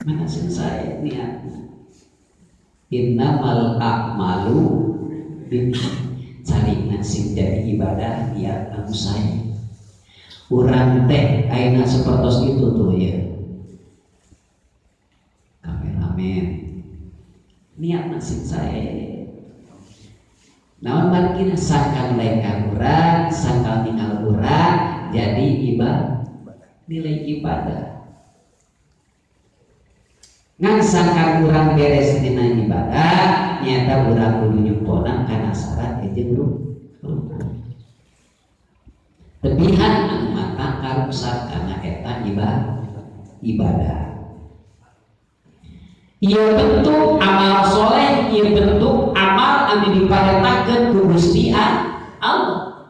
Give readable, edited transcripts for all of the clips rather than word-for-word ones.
Mana sing sae niatna. Innamal a'malu binniyat. Carina sing jadi ibadah niat anu sae. Urang teh ayeuna sapertos itu tuh ya. Kameramen niatna sing sae. Naon margina sangkan lengkah urang, sangkan ningal urang jadi ibadah, nilai ibadah. Ngan sangkan urang beres dina ibadah, nyata urang kudu nyempona kana syarat jeung rukun. Tebihan anu mata karuksak kana eta ibadah. Ieu bentuk amal soleh, ieu bentuk amal anu diparentakeun ku Gusti Allah.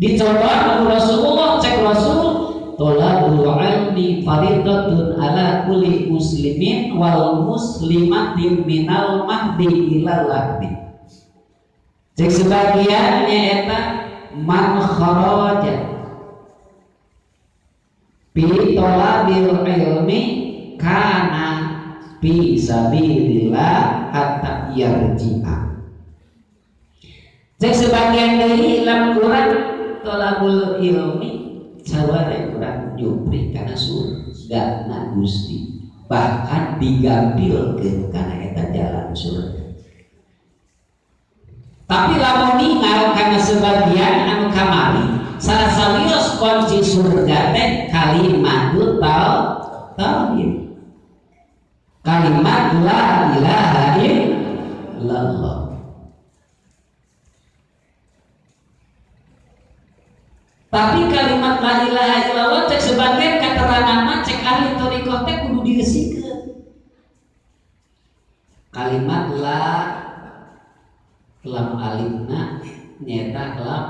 Dicontohan ku Rasulullah, cek Rasul, tolabul ilmi faridatun ala kulli muslimin wal muslimatin minal mahdi ilal lahdi. Cek sebagian nyaeta man kharaja fi tolabil ilmi kana fi sabilillah hatta yarji'a. Cek sebagian deui lamun urang tolabul ilmi saware urang nyupri kana surga na Gusti, bahkan digampilkeun kana eta jalan surga. Tapi lamun ningal kana sebagian anu kamari salah sawios kunci surga teh kalimat tauhid, kalimat la ilaha illallah. Tapi kalimat la ilaha illallah cek sebagian keterangan mah cek ahli thariqah teh kudu diresikeun. Kalimat la lam alifna nyata lam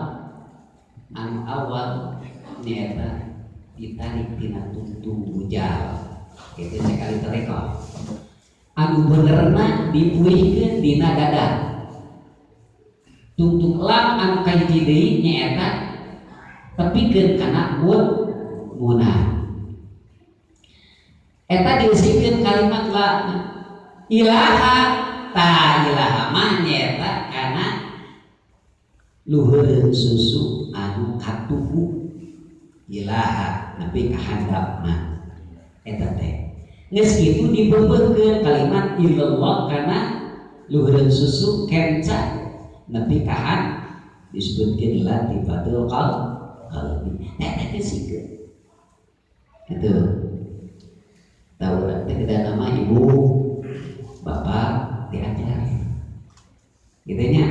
anu awal nyata ditarik tina tungtung bujal. Itu cek ahli thariqah. Anu benerna dipuihkeun dina dada. Tungtung lam anu kahiji deui nyaeta tepikeun kana munah. Eta diusikeun kalimat la ilaha, ta ilaha mah nyaeta kana luhureun susu anu katuhu ilaha nepi ka handapna eta teh. Geus kitu dibeupeutkeun kalimat illallah kana luhureun susu kenca nepi ka hand disebutkeun latifatul qalbi. Eta teh sikeun. Itu. Tahu urang teh kedah nama ibu, bapak diajar. Gitu nya.